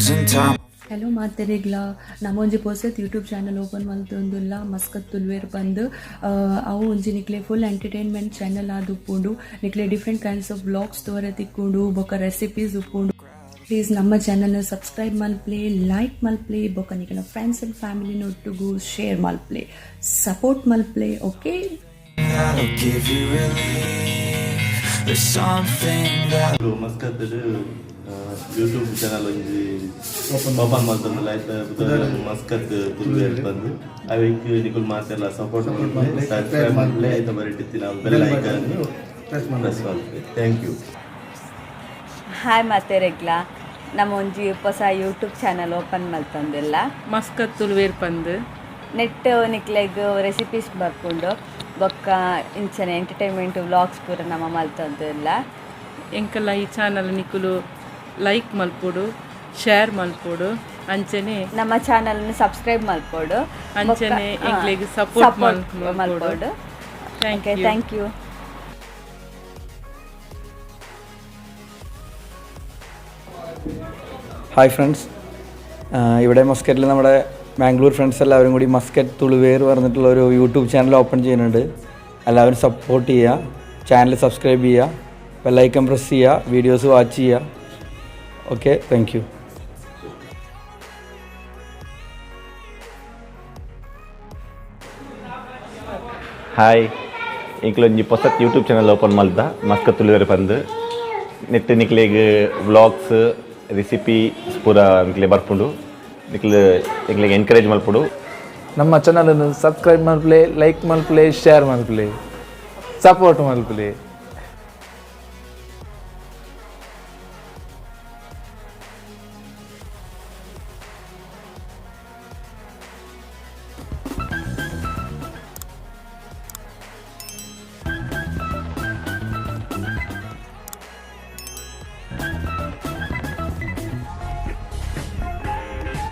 Losing time. Hello ಮಾತೆರೆಗ್ಲ, ನಮ್ಮೊಂಜಿ ಪೊಸತ್ YouTube channel open ಮಲ್ತೊಂದುಲ್ಲ, Muscat ತುಲ್ವೇರ್ ಬಂದು. ಅವು ಒಂಜಿ ನಿಕ್ಲೆ full entertainment channel ಆದ್ ಉಪ್ಪುಂಡು. ನಿಕ್ಲೆ different kinds of vlogs ತೋರೆ ತಿಕ್ಕುಂಡು, ಬೊಕ ರೆಸಿಪೀಸ್ ಉಪ್ಪುಂಡು. ಪ್ಲೀಸ್ ನಮ್ಮ ಚಾನಲ್ ಸಬ್ಸ್ಕ್ರೈಬ್ ಮಲ್ಪ್ಲೆ, ಲೈಕ್ ಮಲ್ಪ್ಲೆ, ಬೊಕ ನಿಕಲ್ನ friends and family ಒಟ್ಟುಗು ಶೇರ್ ಮಲ್ಪ್ಲೆ, ಸಪೋರ್ಟ್ ಮಲ್ಪ್ಲೆ. Okay. That'll give you relief. There's something that Muscat YouTube channel ಒಂಜಿ ಓಪನ್ ಮಲ್ತೊಂದುಲ್ಲ. ಐತ ಮಸ್ಕತ್ ತುಳುವೆರ್ ಬಂದು. ಅವೆಕ್ ನಿಕುಲು ಮಾತೆಲ್ಲ ಸಪೋರ್ಟ್ ಮಲ್ಪುಲೆ, ಸಬ್ಸ್ಕ್ರೈಬ್ ಮಲ್ಪುಲೆ, ಐತ ಬರಿಟಿತ್ತಿನ bell icon press ಮಲ್ಪುಲೆ. Thank you. Hi ಮಾತೆರೆಗ್ಲ, ನಮ್ಮ ಒಂಜಿ ಹೊಸ YouTube channel open ಮಲ್ತೊಂದುಲ್ಲ. Muscat ತುಳುವೇರ್ ಪಂದ್. ನೆಟ್ ನಿಕ್ಲೆಗ್ ರೆಸಿಪೀಸ್ ಬರ್ಪುಂಡು, ಬೊಕ್ಕ ಇಂಚನೆ ಎಂಟರ್ಟೈನ್ಮೆಂಟ್ ವ್ಲಾಗ್ಸ್ ಪೂರ ನಮ್ಮ ಮಲ್ತೊಂದುಲ್ಲ. ಎಂಕಲ್ಲ ಈ ಚಾನಲ್ ನಿಕುಲು ಲೈಕ್ ಮಲ್ಪೊಡು, ಶೇರ್ ಮಲ್ಪೊಡು, ಅಂಚನೆ ನಮ್ಮ ಚಾನಲ್ ಸಬ್ಸ್ಕ್ರೈಬ್ ಮಲ್ಪೊಡು. ಅಂಚನೆ ಎಂಕ್ಲೆಗ್ support ಮಲ್ಪೊಡು. ಮಲ್ಪೊಡು. Thank okay you. Thank you. Hi friends, ഇവിടെ മസ്കറ്റിൽ നമ്മുടെ ബാംഗ്ലൂർ ഫ്രണ്ട്സ് എല്ലാവരും കൂടി മസ്കറ്റ് തുളുവേർ പറഞ്ഞിട്ടുള്ള ഒരു YouTube channel open ചെയ്യുന്നുണ്ട്. എല്ലാവരും സപ്പോർട്ട് ചെയ്യുക, ചാനൽ സബ്സ്ക്രൈബ് ചെയ്യുക, bell icon press ചെയ്യുക, വീഡിയോസ് വാച്ച് ചെയ്യുക. Okay, thank you. Hi, ಎಂಕ್ಲೊಂಜಿ ಪೊಸತ್ YouTube channel open ಮಲ್ದ, Muscat ತುಳುವೆರ್ ಪಂದ್. ನೆಟ್ ನಿಕ್ಲೆಗ್ ವ್ಲಾಗ್ಸ್, ರೆಸಿಪಿ ಪೂರ ನಿಕ್ಲೆ ಬರ್ಪುಂಡು. ನಿಕ್ಲು ಎಂಕ್ಲೆಗ್ ಎನ್ಕರೇಜ್ ಮಲ್ಪೊಡು. ನಮ್ಮ ಚಾನಲನ್ನು ಸಬ್ಸ್ಕ್ರೈಬ್ ಮಲ್ಪಲೆ, ಲೈಕ್ ಮಲ್ಪಲೆ, ಶೇರ್ ಮಲ್ಪಲೆ, ಸಪೋರ್ಟ್ ಮಲ್ಪಲೆ.